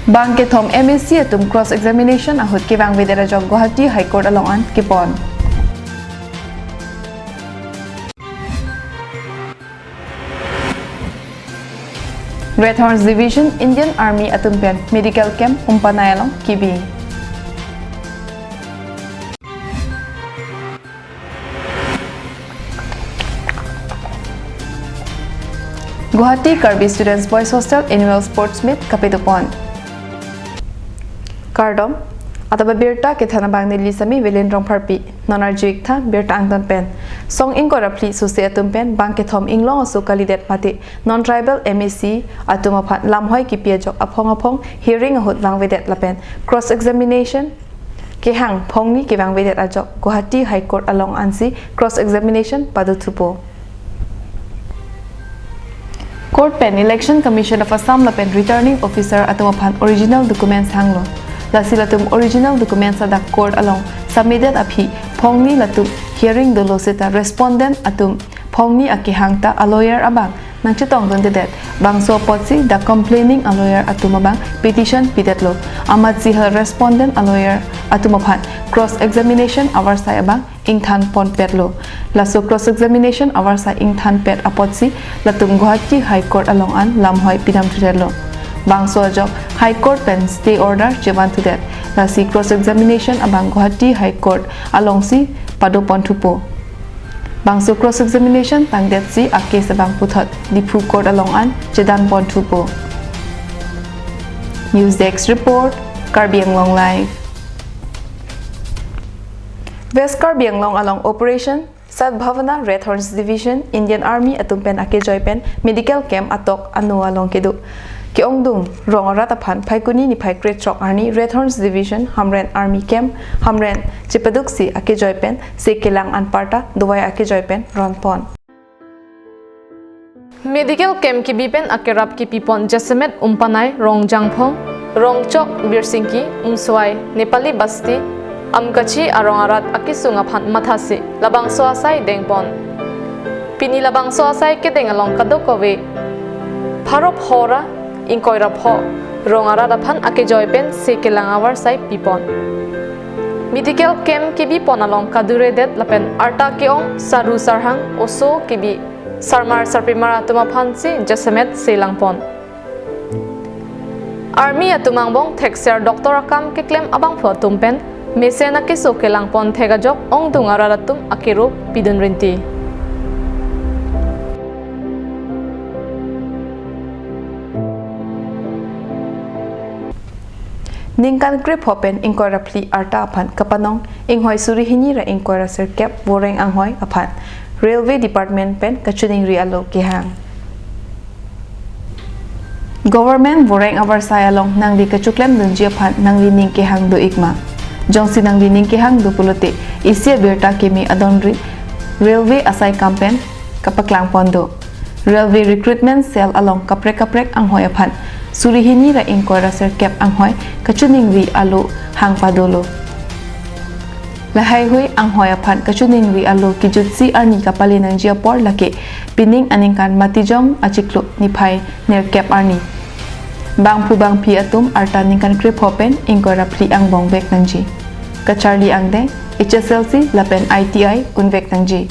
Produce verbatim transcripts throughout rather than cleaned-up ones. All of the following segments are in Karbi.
Bang kethom M A C atum cross examination ahut kevangvedet ajok Guwahati High Court along an kepon. Red Horns Division Indian Army atum pen medical camp Umpanai along kebi. Guwahati Karbi Students Boys Hostel Annual Sports Meet kapedopon. Kardom, adap abirta kethan abang neli sami Velen Rongpharpi, non arju-ik tha birta angton pen. Song ingkoi ra phli sose atum pen bang kethom inglong aso kalidet mate non tribal M A C atum aphan lamhoi kipi ajok aphong aphong hearing ahut vangvedet lapen cross examination kehang phongni kevangvedet ajok Guwahati High Court along ansi cross examination padothupo. Court pen Election Commission of Assam lapen Returning Officer atum aphan original documents hanglo. Lasi latum original documents adak court along submitted aphi phongni latum hearing dolo seta respondent atum phongni akehang ta a lawyer abang nangchetongdundedet. Bangso apotsi the complaining a lawyer atum abang petition pidetlo. Amatsi ha respondent a lawyer atum aphan cross examination avarsai abang ingthan ponpetlo. Laso cross examination avarsai ingthanpet apotsi latum Guwahati High Court along an lamhoi pidamthudetlo. Bangso ajok High Court pen stay order chevan thudet. Lasi cross examination abang Guwahati High Court alongsi padoponthupo. Bangso cross examination tangdetsi a case abang puthot Diphu Court along an chedanponthupo. News Desk Report, Karbi Anglong Live. West Karbi Anglong along Operation Sadbhavana Red Horns Division Indian Army atum pen akejoi pen medical camp atok ano along kedo. Ke-ongdung rong arat aphan Phaikuni niphai krethrok arni Red Horns Division Hamren Army Camp Hamren chepaduksi akejoi pen se kelang anparta dovai akejoi pen ronpon. Medical camp kebi pen akerap kepipon jasemet Umpanai, Rongjangphong, Rongchok, Birsingki, Umswai, Nepali Basti, Amkachi arong arat akesung aphan mathasi labangso asai dengpon. Pini labangso asai kedeng along kadokave pharo phora ingkoi ra pho rong arat aphan akejoi pen se kelang avarsai pipon. Medical camp kebipon along kaduredet lapen arta ke-ong saru sarhang oso kebi sarmar sarpimar atum aphansi jasemet se langpon. Army atum angbong thekser doctor akam keklem abangphu atum pen mesen akeso kelangpon thek ajok ongdung arat atum akero pidun rinti. Ningkan krepho pen ingkoi ra phli arta aphan kapanong inghoi suri hini ra ingkoi ra sirkep voreng anghoi aphan Railway Department pen kachiningri alo kehang. Government voreng avarsai along nangli kachoklem dunji aphan nanglining kehang do-ik ma? Jongsi nanglining kehang do pulote isi abirta keme adonri railway asai kam pen kapaklangpon do. Railway Recruitment Cell along kaprek kaprek anghoi aphan suri hini ra ingkoi ra sirkep anghoi kachiningri alo hang padolo. Lahaihui anghoi aphan kachiningri alo kijutsi arni kapale nangji apor lake pining aningkan Matijong achiklo niphai nerkep arni. Bangphu bangphi atum arta ningkan krepho pen ingkoi ra phli angbong vek nangji. Kacharli angdeng, H S L C lapen I T I unvek nangji.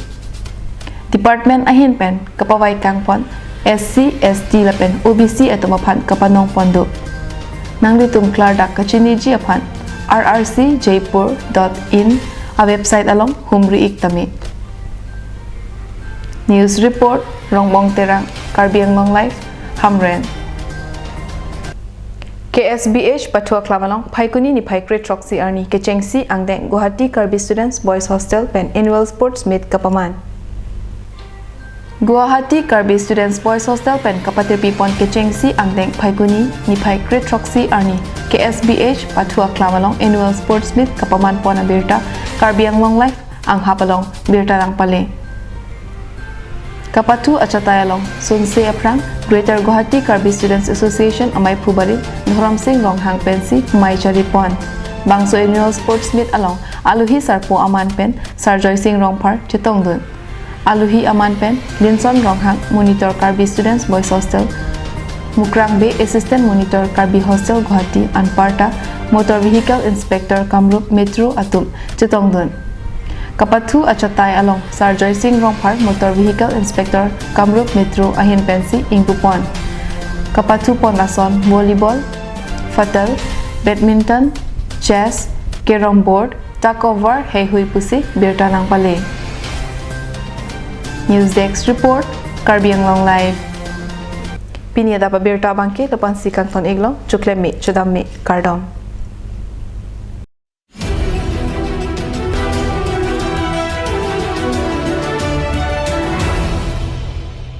Department ahin pen kapavai kangpon S C, S T lapen O B C atum aphan kapanongpon do. Nanglitum klardak kachiniji aphan R R C Jaipur dot in a website along humri-ik tame. News report, Rongbong Terang, Karbi Anglong Live, Hamren. K S B H pathu aklam along Phaikuni niphai krethroksi arni kechengsi angdeng Guwahati Karbi Students Boys Hostel pen Annual Sports Meet kapaman. Guwahati Karbi Students Boys Hostel pen kapatirpipon kechengsi angdeng Phaikuni niphai krethroksi arni K S B H pathu aklam along Annual Sports Meet kapamanpon abirta Karbi Anglong Live anghap along birta nangpale. Kapathu achatai along sunse aphrang Greater Guwahati Karbi Students Association amaiphu barim Dhorom Sing Ronghang pensi mei charipon. Bangso Annual Sports Meet along aluhi sarpo aman pen Sarjoy Sing Rongphar chetongdun. Aluhi aman pen Linson Ronghang, Monitor Karbi Students Boys Hostel, Mukrang Bey, Assistant Monitor Karbi Hostel Guwahati anparta Motor Vehicle Inspector Kamrup Metro atum chetongdun. Kapathu achatai along Sarjoy Singh Rongphar Motor Vehicle Inspector Kamrup Metro ahin pensi ingpupon. Kapathupon ason volleyball, fatal, badminton, chess, carrom board, tug of war heihui pusi birta nangpale. News Desk Report, Karbi Anglong Live. Pini adap abirta abangke lapu-ansi kangton-iklong, choklemji, chodamji, kardom.